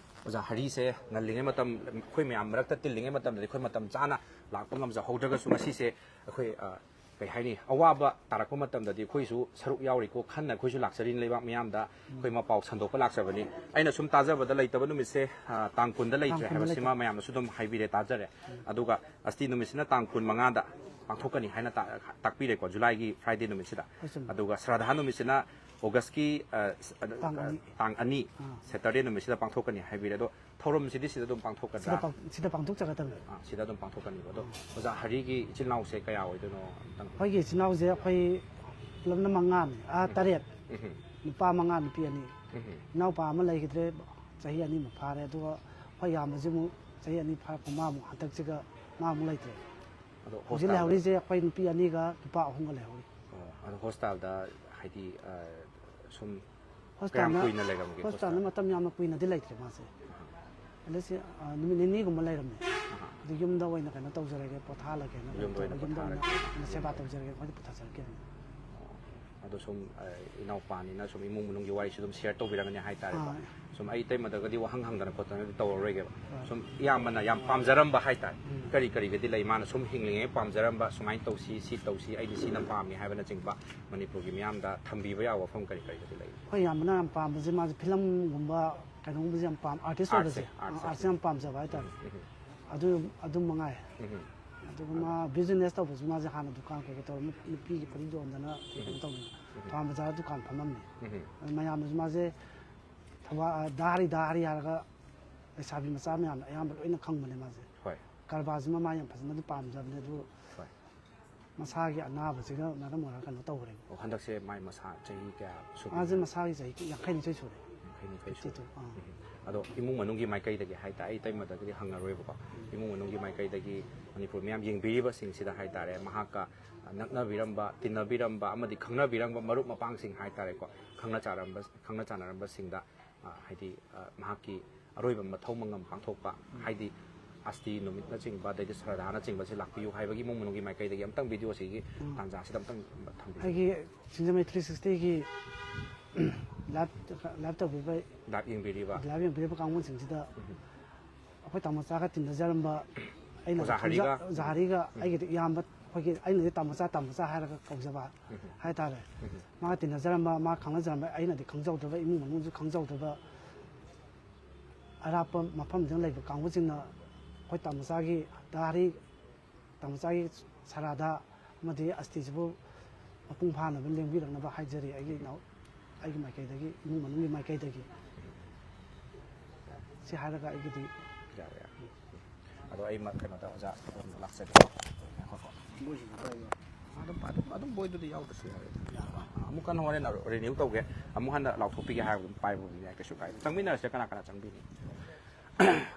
ꯑꯣꯖꯥ ꯍꯔꯤꯁꯦ ꯉꯜꯂꯤꯉꯩ ꯃꯇꯝ, ꯑꯩꯈꯣꯏ ꯃꯌꯥꯝ ꯃꯔꯛꯇ ꯇꯤꯜꯂꯤꯉꯩ ꯃꯇꯝꯗꯗꯤ ꯑꯩꯈꯣꯏ ꯃꯇꯝ ꯆꯥꯅ ꯂꯥꯛꯄ ꯉꯝꯖꯍꯧꯗ꯭ꯔꯒꯁꯨ ꯉꯁꯤꯁꯦ ꯑꯩꯈꯣꯏ, ꯑ, ꯀꯩ ꯍꯥꯏꯅꯤ, ꯑꯋꯥꯕ ꯇꯥꯔꯛꯄ ꯃꯇꯝꯗꯗꯤ ꯑꯩꯈꯣꯏꯁꯨ ꯁꯔꯨꯛ ꯌꯥꯎꯔꯤꯀꯣ ꯈꯟꯅ ꯑꯩꯈꯣꯏꯁꯨ ꯂꯥꯛꯆꯔꯤꯅꯤ, ꯂꯩꯕꯥꯛ ꯃꯤꯌꯥꯝꯗ ꯑꯩꯈꯣꯏ ꯃꯄꯥꯎ ꯁꯟꯗꯣꯛꯄ ꯂꯥꯛꯆꯕꯅꯤ꯫ ꯑꯩꯅ ꯁꯨꯝ ꯇꯥꯖꯕꯗ ꯂꯩꯇꯕ ꯅꯨꯃꯤꯠꯁꯦ, ꯑ, ꯇꯥꯡ ꯀꯨꯟꯗ ꯂꯩꯇ꯭ꯔꯦ ꯇꯥꯡ ꯀꯨꯟꯗ ꯍꯥꯏꯕꯁꯤꯃ ꯂꯩꯇ꯭ꯔꯦ꯫ ꯃꯌꯥꯝꯅꯁꯨ ꯑꯗꯨꯝ ꯍꯥꯏꯕꯤꯔꯦ, ꯇꯥꯖꯔꯦ꯫ ꯑꯗꯨꯒ ꯑꯁꯇꯤ ꯅꯨꯃꯤꯠꯁꯤꯅ ꯇꯥꯡ ꯀꯨꯟ ꯃꯉꯥꯗ ꯄꯥꯡꯊꯣꯛꯀꯅꯤ ꯍꯥꯏꯅ ꯇꯥ-, ꯇꯥꯛꯄꯤꯔꯦꯀꯣ, ꯖꯨꯂꯥꯏꯒꯤ ꯐ꯭ꯔꯥꯏꯗꯦ ꯅꯨꯃꯤꯠꯁꯤꯗ꯫ ꯍꯣꯏ, ꯆꯨꯝꯃꯤ꯫ ꯑꯗꯨꯒ ꯁ꯭ꯔꯥꯙꯥ ꯅꯨꯃꯤꯠꯁꯤꯅ ꯑꯣꯒꯁꯀꯤ, ꯑ, ꯁ-, ꯑ, ꯇꯥꯡ ꯑꯅꯤ꯫ ꯇꯥꯡ ꯑꯅꯤ, ꯑꯥ꯫ ꯁꯦꯇꯔꯗꯦ ꯅꯨꯃꯤꯠꯁꯤꯗ ꯄꯥꯡꯊꯣꯛꯀꯅꯤ ꯍꯥꯏꯕꯤꯔꯦ꯫ ꯑꯗꯣ ꯊꯧꯔꯝꯁꯤꯗꯤ ꯁꯤꯗ ꯑꯗꯨꯝ ꯁꯤꯗ ꯄꯥꯡꯊꯣꯛꯀꯗ꯭ꯔꯥ? ꯄꯥꯡ-, ꯁꯤꯗ ꯄꯥꯡꯊꯣꯛꯆꯒꯗꯕꯅꯤ꯫ ꯑꯥ, ꯁꯤꯗ ꯑꯗꯨꯝ ꯄꯥꯡꯊꯣꯛꯀꯅꯤꯕ꯫ ꯑꯗꯣ ꯑꯣꯖꯥ ꯍꯔꯤꯒꯤ ꯏꯆꯤꯜ ꯏꯅꯥꯎꯁꯦ ꯀꯌꯥ ꯑꯣꯏꯗꯣꯏꯅꯣ ꯑꯝꯇꯪ? ꯑꯩꯈꯣꯏꯒꯤ ꯏꯆꯤꯜ ꯏꯅꯥꯎꯁꯦ ꯑꯩꯈꯣꯏ ꯄꯨꯂꯞꯅ ꯃꯉꯥꯅꯤ, ꯑꯥ, ꯎꯝ꯫ ꯇꯔꯦꯠ꯫ ꯎꯝ꯫ ꯅꯨꯄꯥ ꯃꯉꯥ, ꯅꯨꯄꯤ ꯑꯅꯤ꯫ ꯎꯝ꯫ ꯏꯅꯥꯎꯄꯥ ꯑꯃ ꯂꯩꯈꯤꯗ꯭ꯔꯦ, ꯆꯍꯤ ꯑꯅꯤꯃꯨꯛ ꯐꯥꯔꯦ꯫ ꯑꯗꯨꯒ ꯑꯩꯈꯣꯏ ꯌꯥꯝꯕꯁꯤ ꯑꯃꯨꯛ ꯆꯍꯤ ꯑꯅꯤ ꯐꯥꯔꯛꯄ, ꯃꯥ ꯑꯃꯨꯛ ꯍꯟꯗꯛꯁꯤꯒ ꯃꯥ ꯑꯃꯨꯛ ꯂꯩꯇ꯭ꯔꯦ꯫ ꯑꯗꯣ ꯍꯧꯖꯤꯛ ꯍꯣꯁꯄꯤꯇꯥꯜꯗ ꯂꯩꯍꯧꯔꯤꯁꯦ ꯑꯩꯈꯣꯏ ꯅꯨꯄꯤ ꯑꯅꯤꯒ ꯅꯨꯄꯥ ꯑꯍꯨꯝꯒ ꯂꯩꯍꯧꯔꯤ꯫ ꯑꯣ, ꯑꯗꯣ ꯍꯣꯁꯄꯤꯇꯥꯜꯗ ꯍꯥꯏꯗꯤ, ꯑ, ꯁꯨꯝ ꯀꯌꯥꯝ ꯍꯣꯁꯄꯤꯇꯥꯜꯗ, ꯀꯨꯏꯅ ꯂꯩꯔꯝꯒꯦ ꯍꯣꯁꯄꯤꯇꯥꯜꯗ ꯍꯣꯁꯄꯤꯇꯥꯜ? ꯃꯇꯝ ꯌꯥꯝꯅ ꯀꯨꯏꯅꯗꯤ ꯂꯩꯇ꯭ꯔꯦ ꯃꯥꯁꯦ꯫ ꯑꯍꯥ꯫ ꯑꯦꯠꯂꯤꯁ, ꯑ, ꯅꯨꯃꯤꯠ ꯅꯤꯅꯤꯒꯨꯝꯕ ꯂꯩꯔꯝꯃꯦ꯫ ꯑꯍꯥ꯫ ꯑꯗꯨ ꯌꯨꯝꯗ ꯑꯣꯏꯅ ꯀꯩꯅꯣ ꯇꯧꯖꯔꯒꯦ, ꯄꯣꯊꯥꯍꯜꯂꯒꯦꯅ ꯀꯩꯅꯣ ꯌꯨꯝꯗ ꯑꯣꯏꯅ ꯇꯧꯔꯒ ꯌꯨꯝꯗ ꯑꯣꯏꯅ ꯄꯣꯊꯥꯔꯒꯦ꯫ ꯑꯣꯏꯅ ꯁꯦꯕꯥ ꯇꯧꯖꯔꯒꯦ, ꯑꯩꯈꯣꯏꯗ ꯄꯨꯊꯖꯔꯛꯀꯦꯅ꯫ ꯑꯗꯣ ꯁꯨꯝ, ꯑ, ꯏꯅꯥꯎꯄꯥꯅꯤꯅ ꯁꯨꯝ ꯏꯃꯨꯡ ꯃꯅꯨꯡꯒꯤ ꯋꯥꯔꯤꯁꯨ ꯑꯗꯨꯝ ꯁꯤꯌꯔ ꯇꯧꯕꯤꯔꯝꯒꯅꯤ ꯍꯥꯏꯇꯥꯔꯦꯀꯣ꯫ ꯑꯥ꯫ ꯁꯨꯝ ꯑꯩ ꯏꯇꯩꯃꯗꯒꯗꯤ ꯋꯥꯍꯪ ꯍꯪꯗꯅ ꯈꯣꯠꯇꯅꯗꯤ ꯇꯧꯔꯔꯣꯏꯒꯦꯕ꯫ ꯑꯥ꯫ ꯁꯨꯝ ꯏꯌꯥꯝꯕꯅ ꯌꯥꯝ ꯄꯥꯝꯖꯔꯝꯕ ꯍꯥꯏꯇꯥꯔꯦ꯫ ꯎꯝ꯫ ꯀꯔꯤ ꯀꯔꯤꯒꯗꯤ ꯂꯩ? ꯃꯥꯅ ꯁꯨꯝ ꯍꯤꯡꯂꯤꯉꯩ ꯄꯥꯝꯖꯔꯝꯕ, ꯁꯨꯃꯥꯏꯅ ꯇꯧꯁꯤ, ꯁꯤ ꯇꯧꯁꯤ, ꯑꯩꯗꯤ ꯁꯤꯅ ꯄꯥꯝꯃꯤ ꯍꯥꯏꯕꯅꯆꯤꯡꯕ ꯃꯅꯤꯄꯨꯔꯒꯤ ꯃꯤꯌꯥꯝꯗ ꯊꯝꯕꯤꯕ ꯌꯥꯕ ꯋꯥꯐꯝ ꯀꯔꯤ ꯀꯔꯤꯒꯗꯤ ꯂꯩ? ꯑꯩꯈꯣꯏ ꯏꯌꯥꯝꯕꯅ ꯌꯥꯝ ꯄꯥꯝꯕꯁꯦ, ꯃꯥꯁꯦ ꯐꯤꯂꯝꯒꯨꯝꯕ ꯀꯩꯅꯣꯒꯨꯝꯕꯁꯦ ꯌꯥꯝ ꯄꯥꯝ-, ꯑꯥꯔꯇꯤꯁ ꯑꯥꯔꯠꯁꯦ, ꯑꯣꯏꯕꯁꯦ, ꯑꯥꯔꯠꯁꯦ꯫ ꯑꯥꯔꯠꯁꯦ ꯌꯥꯝ ꯄꯥꯝꯖꯕ ꯍꯥꯏꯇꯥꯔꯦ꯫ ꯎꯝ, ꯎꯝ꯫ ꯑꯗꯨ, ꯑꯗꯨ ꯃꯉꯥꯏ꯫ ꯎꯝ꯫ ꯑꯗꯨꯒ ꯃꯥ ꯕꯤꯖꯤꯅꯦꯁ ꯇꯧꯕꯁꯨ, ꯃꯥꯁꯦ ꯍꯥꯟꯅ ꯗꯨꯀꯥꯟ ꯀꯩꯀꯩ ꯇꯧꯔꯝꯃꯤ, ꯅꯨꯄꯤꯒꯤ ꯐꯨꯔꯤꯠ ꯌꯣꯟꯗꯅ ꯀꯩꯅꯣ ꯎꯝ꯫ ꯇꯧꯗꯅ ꯎꯝ꯫ ꯊꯧꯕꯥꯜ ꯕꯖꯥꯔꯗ ꯗꯨꯀꯥꯟ ꯐꯝꯃꯝꯃꯤ꯫ ꯎꯝ꯫ ꯑꯗꯨ ꯃꯌꯥꯝꯅꯁꯨ ꯃꯥꯁꯦ ꯊꯧꯕꯥꯜ, ꯗꯥ ꯍꯔꯤ, ꯗꯥ ꯍꯔꯤ ꯍꯥꯏꯔꯒ ꯂꯩꯁꯥꯕꯤ ꯃꯆꯥ ꯃꯌꯥꯝꯅ ꯑꯌꯥꯝꯕ ꯂꯣꯏꯅ ꯈꯪꯕꯅꯦ ꯃꯥꯁꯦ꯫ ꯍꯣꯏ꯫ ꯀꯔꯕꯥꯔꯁꯤꯃ ꯃꯥ ꯌꯥꯝ ꯐꯖꯅꯗꯤ ꯄꯥꯝꯖꯕꯅꯦ, ꯑꯗꯨ ꯍꯣꯏ꯫ ꯃꯁꯥꯒꯤ ꯑꯅꯥꯕꯁꯤꯒ ꯃꯔꯝ ꯑꯣꯏꯔꯒ ꯀꯩꯅꯣ ꯇꯧꯈ꯭ꯔꯦꯕ꯫ ꯑꯣ, ꯍꯟꯗꯛꯁꯦ ꯃꯥꯏ ꯃꯁꯥ ꯆꯍꯤ ꯀꯌꯥ ꯁꯨꯕꯤꯔꯦ? ꯃꯥꯁꯦ ꯃꯁꯥꯒꯤ ꯆꯍꯤ ꯌꯥꯡꯈꯩꯅꯤꯊꯣꯏ ꯁꯨꯔꯦ꯫ ꯌꯥꯡꯈꯩꯅꯤꯊꯣꯏ ꯁꯨꯔꯦ꯫ ꯐꯤꯐꯇꯤ ꯇꯨ, ꯑꯥ꯫ ꯎꯝ꯫ ꯑꯗꯣ ꯏꯃꯨꯡ ꯃꯅꯨꯡꯒꯤ ꯃꯥꯏꯀꯩꯗꯒꯤ ꯍꯥꯏꯇꯥꯔꯦ, ꯑꯩ ꯏꯇꯩꯃꯗꯒꯤꯗꯤ ꯍꯪꯉꯔꯣꯏꯕꯀꯣ꯫ ꯎꯝ꯫ ꯏꯃꯨꯡ ꯃꯅꯨꯡꯒꯤ ꯃꯥꯏꯀꯩꯗꯒꯤ ꯃꯅꯤꯄꯨꯔ ꯃꯤꯌꯥꯝ ꯌꯦꯡꯕꯤꯔꯤꯕꯁꯤꯡꯁꯤꯗ ꯍꯥꯏꯇꯥꯔꯦ, ꯃꯍꯥꯛꯀ ꯅꯛꯅꯕꯤꯔꯝꯕ, ꯇꯤꯟꯅꯕꯤꯔꯝꯕ ꯑꯃꯗꯤ ꯈꯪꯅꯕꯤꯔꯝꯕ ꯃꯔꯨꯞ ꯃꯄꯥꯡꯁꯤꯡ ꯍꯥꯏꯇꯥꯔꯦꯀꯣ, ꯈꯪꯅ ꯆꯥꯔꯝꯕ, ꯈꯪꯅ ꯆꯥꯟꯅꯔꯝꯕꯁꯤꯡꯗ ꯑ, ꯍꯥꯏꯗꯤ, ꯑ, ꯃꯍꯥꯛꯀꯤ ꯑꯔꯣꯏꯕ ꯃꯊꯧ ꯃꯉꯝ ꯄꯥꯡꯊꯣꯛꯄ, ꯎꯝ꯫ ꯍꯥꯏꯗꯤ ꯑꯁꯇꯤ ꯅꯨꯃꯤꯠꯅꯆꯤꯡꯕ, ꯑꯗꯩꯗꯤ ꯁ꯭ꯔꯗꯥꯅꯆꯤꯡꯕꯁꯤ ꯂꯥꯛꯄꯤꯌꯨ ꯍꯥꯏꯕꯒꯤ ꯏꯃꯨꯡ ꯃꯅꯨꯡꯒꯤ ꯃꯥꯏꯀꯩꯗꯒꯤ ꯑꯝꯇꯪ ꯚꯤꯗꯤꯑꯣꯁꯤꯒꯤ ꯎꯝ꯫ ꯇꯥꯟꯖꯥꯁꯤꯗ ꯑꯝꯇꯪ ꯊꯝꯕꯤꯌꯨ꯫ ꯑꯩꯒꯤ ꯁꯤꯡꯖꯃꯩ ꯊ꯭ꯔꯤ ꯁꯤꯛꯁꯇꯤꯒꯤ ꯂꯥꯏꯚ, ꯂꯥꯏꯚ ꯇꯧꯕꯤꯕ, ꯂꯥꯏꯚ ꯌꯦꯡꯕꯤꯔꯤꯕ꯫ ꯂꯥꯏꯚ ꯌꯦꯡꯕꯤꯔꯤꯕ ꯀꯥꯡꯕꯨꯁꯤꯡꯁꯤꯗ ꯎꯝ꯫ ꯑꯩꯈꯣꯏ ꯇꯥꯃꯣ ꯆꯥꯒ ꯇꯤꯟꯅꯖꯔꯝꯕ ꯑꯩꯅ ꯑꯣꯖꯥ ꯈꯪꯖ- ꯍꯔꯤꯒ? ꯑꯣꯖꯥ ꯍꯔꯤꯒ ꯑꯩꯒꯤꯗꯤ ꯏꯌꯥꯝꯕ, ꯑꯩꯈꯣꯏꯒꯤ ꯑꯩꯅꯗꯤ ꯇꯥꯃꯣꯆꯥ ꯇꯥꯃꯣꯆꯥ ꯍꯥꯏꯔꯒ ꯀꯧꯖꯕ ꯍꯥꯏꯇꯥꯔꯦ꯫ ꯃꯥ ꯇꯤꯟꯅꯖꯔꯝꯕ, ꯃꯥ ꯈꯪꯅꯖꯔꯝꯕ, ꯑꯩꯅꯗꯤ ꯈꯪꯖꯍꯧꯗꯕ, ꯏꯃꯨꯡ ꯃꯅꯨꯡꯁꯨ ꯈꯪꯖꯍꯧꯗꯕ, ꯑꯔꯥꯞꯄ ꯃꯐꯝꯁꯤꯡ ꯂꯩꯕ ꯀꯥꯡꯕꯨꯁꯤꯡꯅ ꯑꯩꯈꯣꯏ ꯇꯥꯃꯣꯆꯥꯒꯤ ꯗꯥ ꯍꯔꯤ, ꯇꯥꯃꯣꯆꯥꯒꯤ ꯁꯔꯥꯗ ꯑꯃꯗꯤ ꯑꯁꯇꯤꯁꯤꯕꯨ ꯃꯄꯨꯡ ꯐꯥꯅꯕ ꯂꯦꯡꯕꯤꯔꯛꯅꯕ ꯍꯥꯏꯖꯔꯤ ꯑꯩꯒꯤ ꯏꯅꯥꯎ, ꯑꯩꯒꯤ ꯃꯥꯏꯀꯩꯗꯒꯤ, ꯏꯃꯨꯡ ꯃꯅꯨꯡꯒꯤ ꯃꯥꯏꯀꯩꯗꯒꯤ꯫ ꯁꯤ ꯍꯥꯏꯔꯒ ꯑꯩꯒꯤꯗꯤ ꯌꯥꯔꯦ, ꯌꯥꯔꯦ꯫ ꯑꯗꯣ ꯑꯩ ꯃ- ꯀꯩꯅꯣꯗ ꯑꯣꯖꯥ ꯑꯗꯨꯝ ꯂꯥꯛꯆꯒꯦ꯫ ꯉꯥꯏꯈꯣꯀꯣ꯫ ꯑꯗꯨꯝ ꯑꯗꯨꯝ ꯑꯗꯨꯝ ꯕꯣꯏꯗꯨꯗꯤ ꯌꯥꯎꯗ꯭ꯔꯁꯨ ꯌꯥꯔꯦ꯫ ꯑꯃꯨꯛ ꯍꯟꯅ ꯍꯣꯔꯦꯟ ꯔꯤꯅ꯭ꯌꯨ ꯇꯧꯒꯦ, ꯑꯃꯨꯛ ꯍꯟꯅ ꯂꯥꯎꯊꯣꯛꯄꯤꯒꯦ ꯍꯥꯏꯔꯒ ꯑꯗꯨꯝ ꯄꯥꯏꯕꯕꯨꯗꯤ ꯌꯥꯏ, ꯀꯩꯁꯨ ꯀꯥꯏꯗꯦ꯫ ꯆꯪꯃꯤꯟꯅꯔꯁꯦ, ꯀꯅꯥ ꯀꯅꯥ ꯆꯪꯕꯤꯅꯤ?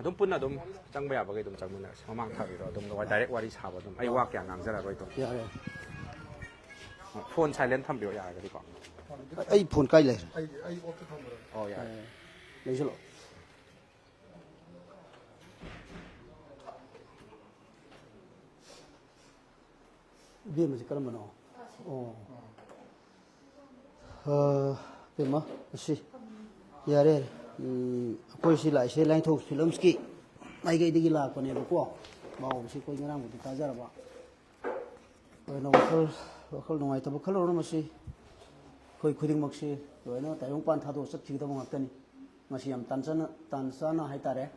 ꯑꯗꯨꯝ ꯄꯨꯟꯅ ꯑꯗꯨꯝ ꯆꯪꯕ ꯌꯥꯕꯒꯩ ꯑꯗꯨꯝ ꯆꯪꯃꯤꯟꯅꯔꯁꯦ꯫ ꯃꯃꯥꯡ ꯊꯥꯕꯤꯔꯣ ꯑꯗꯨꯝ, ꯗꯥꯏꯔꯦꯛ ꯋꯥꯔꯤ ꯁꯥꯕ ꯑꯗꯨꯝ꯫ ꯑꯩ ꯋꯥ ꯀꯌꯥ ꯉꯥꯡꯖꯔꯔꯣꯏ ꯑꯗꯨꯝ꯫ ꯌꯥꯔꯦ꯫ ꯐꯣꯟ ꯁꯥꯏꯂꯦꯟ ꯊꯝꯕꯤꯔꯣ ꯌꯥꯔꯒꯗꯤꯀꯣ꯫ ꯑꯩ ꯐꯣꯟ ꯀꯥꯏ ꯂꯩꯔꯦ? ꯑꯣ, ꯌꯥꯔꯦ꯫ ꯂꯩꯁꯜꯂꯣ꯫ ꯏꯕꯦꯝꯃꯁꯤ ꯀꯔꯝꯕꯅꯣ? ꯑꯣ꯫ ꯑ, ꯏꯕꯦꯝꯃ, ꯑꯁꯤ꯫ ꯌꯥꯔꯦ, ꯌꯥꯔꯦ꯫ ꯎꯝ, ꯑꯩꯈꯣꯏ ꯁꯤ ꯂꯥꯛꯏꯁꯦ ꯂꯥꯏꯊꯧ ꯐꯤꯂꯝꯁꯀꯤ ꯃꯥꯏꯀꯩꯗꯒꯤ ꯂꯥꯛꯄꯅꯦꯕꯀꯣ꯫ ꯄꯥꯎꯁꯤ ꯑꯩꯈꯣꯏ ꯉꯔꯥꯡꯕꯨꯗꯤ ꯇꯥꯖꯔꯕ꯫ ꯑꯗꯨꯅ ꯋꯥꯈꯜ, ꯋꯥꯈꯜ ꯅꯨꯡꯉꯥꯏꯇꯕ ꯈꯜꯂꯨꯔꯅꯨ꯫ ꯃꯁꯤ ꯑꯩꯈꯣꯏ ꯈꯨꯗꯤꯡꯃꯛꯁꯤ ꯂꯣꯏꯅ ꯇꯥꯏꯕꯪꯄꯥꯟ ꯊꯥꯗꯣꯛꯑ ꯆꯠꯈꯤꯒꯗꯕ ꯉꯥꯛꯇꯅꯤ꯫ ꯃꯁꯤ ꯌꯥꯝ ꯇꯥꯟ ꯆꯥꯅ, ꯇꯥꯟ ꯆꯥꯅ ꯍꯥꯏꯇꯥꯔꯦ,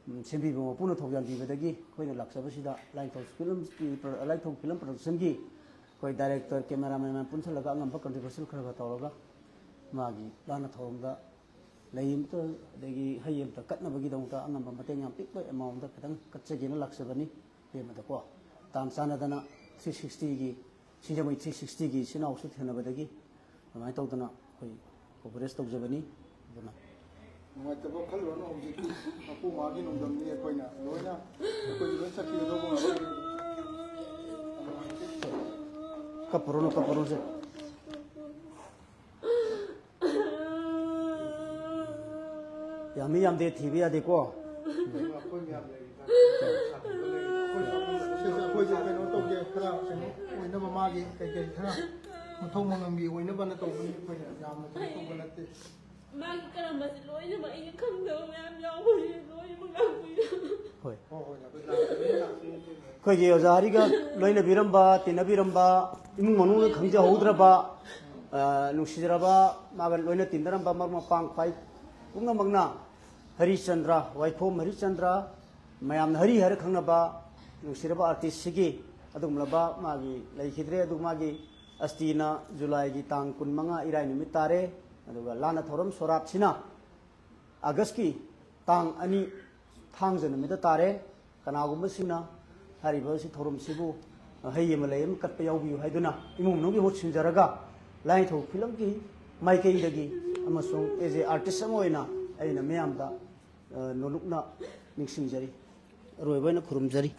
ꯎꯝ, ꯁꯦꯝꯕꯤꯕ ꯃꯄꯨꯅ ꯊꯧꯖꯥꯜ ꯄꯤꯕꯗꯒꯤ ꯑꯩꯈꯣꯏꯅ ꯂꯥꯛꯆꯕꯁꯤꯗ ꯂꯥꯏꯊꯧ ꯐꯤꯂꯝꯁꯀꯤ, ꯂꯥꯏꯊꯧ ꯐꯤꯂꯝ ꯄ꯭ꯔꯗꯛꯁꯟꯒꯤ ꯑꯩꯈꯣꯏ ꯗꯥꯏꯔꯦꯛꯇꯔ, ꯀꯦꯃꯦꯔꯥꯃꯦꯟ ꯃꯌꯥꯝ ꯄꯨꯟꯁꯤꯜꯂꯒ ꯑꯉꯝꯕ ꯀꯟꯇ꯭ꯔꯤꯕ꯭ꯌꯨꯁꯟ ꯈꯔ ꯈꯔ ꯇꯧꯔꯒ ꯃꯥꯒꯤ ꯃꯥꯅ ꯊꯧꯔꯝꯗ ꯂꯩ ꯑꯃꯇ, ꯑꯗꯒꯤ ꯍꯩ ꯑꯃꯇ ꯀꯠꯅꯕꯒꯤꯗꯃꯛꯇ ꯑꯉꯝꯕ ꯃꯇꯦꯡ ꯌꯥꯝ ꯄꯤꯛꯄ ꯑꯦꯃꯥꯎꯟꯗ ꯈꯤꯇꯪ ꯀꯠꯆꯒꯦꯅ ꯂꯥꯛꯆꯕꯅꯤ꯫ ꯏꯕꯦꯝꯃꯗꯀꯣ, ꯇꯥꯟ ꯆꯥꯟꯅꯗꯅ ꯊ꯭ꯔꯤ ꯁꯤꯛꯁꯇꯤꯒꯤ, ꯁꯤꯡꯖꯃꯩ ꯊ꯭ꯔꯤ ꯁꯤꯛꯁꯇꯤꯒꯤ ꯏꯆꯤꯟ ꯏꯅꯥꯎꯁꯨ ꯊꯦꯡꯅꯕꯗꯒꯤ ꯑꯗꯨꯃꯥꯏꯅ ꯇꯧꯗꯅ ꯑꯩꯈꯣꯏ ꯀꯣꯑꯣꯄꯔꯦꯠ ꯇꯧꯖꯕꯅꯤ꯫ ꯑꯗꯨꯅ ꯅꯨꯡꯉꯥꯏꯇꯕ ꯈꯜꯂꯨꯔꯅꯨ, ꯍꯧꯖꯤꯛꯇꯤ ꯃꯄꯨ ꯃꯥꯒꯤ ꯅꯣꯡꯗꯝꯅꯤ꯫ ꯑꯩꯈꯣꯏꯅ ꯂꯣꯏꯅ, ꯑꯩꯈꯣꯏꯁꯨ ꯂꯣꯏ ꯆꯠꯈꯤꯒꯗꯧꯕ ꯉꯥꯛꯇꯅꯤ꯫ ꯀꯞꯄꯨꯔꯅꯨ, ꯀꯞꯄꯨꯔꯅꯨꯁꯦ꯫ ꯌꯥꯝꯃꯤ ꯌꯥꯝꯗꯦ ꯊꯤꯕ ꯌꯥꯗꯦꯀꯣ꯫ ꯑꯩꯈꯣꯏ ꯃꯌꯥꯝ ꯂꯩꯔꯤꯗ, ꯁꯤꯗ ꯑꯩꯈꯣꯏꯁꯨ ꯀꯩꯅꯣ ꯇꯧꯒꯦ, ꯈꯔ ꯀꯩꯅꯣ ꯑꯣꯏꯅꯕ, ꯃꯥꯒꯤ ꯀꯩꯀꯩ ꯈꯔ ꯃꯊꯧ ꯃꯉꯝꯒꯤ ꯑꯣꯏꯅꯕꯅ ꯇꯧꯕꯅꯤ꯫ ꯑꯩꯈꯣꯏꯅ ꯌꯥꯝꯅ ꯀꯩꯅꯣ ꯇꯧꯕ ꯅꯠꯇꯦ꯫ ꯃꯥꯒꯤ ꯀꯔꯝꯕꯁꯦ ꯂꯣꯏꯅꯃꯛ ꯑꯩꯅ ꯈꯪꯗꯕ ꯃꯌꯥꯝ ꯌꯥꯎꯕꯅꯤꯅ ꯂꯣꯏꯅꯃꯛ ꯂꯥꯛꯄꯤꯌꯨ꯫ ꯍꯣꯏ꯫ ꯑꯩꯈꯣꯏꯒꯤ ꯑꯣꯖꯥ ꯍꯔꯤꯒ ꯂꯣꯏꯅꯕꯤꯔꯝꯕ, ꯇꯤꯟꯅꯕꯤꯔꯝꯕ, ꯏꯃꯨꯡ ꯃꯅꯨꯡꯅ ꯈꯪꯖꯍꯧꯗ꯭ꯔꯕ, ꯑ, ꯅꯨꯡꯁꯤꯖꯔꯕ, ꯃꯥꯒ ꯂꯣꯏꯅ ꯇꯤꯟꯅꯔꯝꯕ ꯃꯔꯨꯞ ꯃꯄꯥꯡ ꯈ꯭ꯋꯥꯏ ꯄꯨꯝꯅꯃꯛꯅ ꯍꯔꯤꯆꯟꯗ꯭ꯔ, ꯋꯥꯏꯈꯣꯝ ꯍꯔꯤꯆꯟꯗ꯭ꯔ, ꯃꯌꯥꯝꯅ ꯍꯔꯤ ꯍꯥꯏꯔ ꯈꯪꯅꯕ ꯅꯨꯡꯁꯤꯔꯕ ꯑꯥꯔꯇꯤꯁꯁꯤꯒꯤ ꯑꯗꯨꯒꯨꯝꯂꯕ ꯃꯥꯒꯤ ꯂꯩꯈꯤꯗ꯭ꯔꯦ꯫ ꯑꯗꯨ ꯃꯥꯒꯤ ꯑꯁꯇꯤꯅ ꯖꯨꯂꯥꯏꯒꯤ ꯇꯥꯡ ꯀꯨꯟꯃꯉꯥ ꯏꯔꯥꯏ ꯅꯨꯃꯤꯠ ꯇꯥꯔꯦ꯫ ꯑꯗꯨꯒ ꯂꯥꯟꯅ ꯊꯧꯔꯝ ꯁꯣꯔꯥꯠꯁꯤꯅ ꯑꯥꯒꯁꯀꯤ ꯇꯥꯡ ꯑꯅꯤ ꯊꯥꯡꯖ ꯅꯨꯃꯤꯠꯇ ꯇꯥꯔꯦ꯫ ꯀꯅꯥꯒꯨꯝꯕꯁꯤꯡꯅ ꯍꯥꯏꯔꯤꯕ ꯑꯁꯤ ꯊꯧꯔꯝꯁꯤꯕꯨ ꯍꯩ ꯑꯃ ꯂꯩ ꯑꯃ ꯀꯠꯄ ꯌꯥꯎꯕꯤꯌꯨ ꯍꯥꯏꯗꯨꯅ ꯏꯃꯨꯡ ꯃꯅꯨꯡꯒꯤ ꯃꯍꯨꯠ ꯁꯤꯟꯖꯔꯒ ꯂꯥꯏꯅꯤꯡꯊꯧ ꯐꯤꯂꯝꯒꯤ ꯃꯥꯏꯀꯩꯗꯒꯤ ꯑꯃꯁꯨꯡ as a artist ꯑꯃ ꯑꯣꯏꯅ ꯑꯩꯅ ꯃꯌꯥꯝꯗ, ꯑ, ꯅꯣꯂꯨꯛꯅ ꯅꯤꯡꯁꯤꯡꯖꯔꯤ꯫ ꯑꯔꯣꯏꯕ ꯑꯣꯏꯅ ꯈꯨꯔꯨꯝꯖꯔꯤ꯫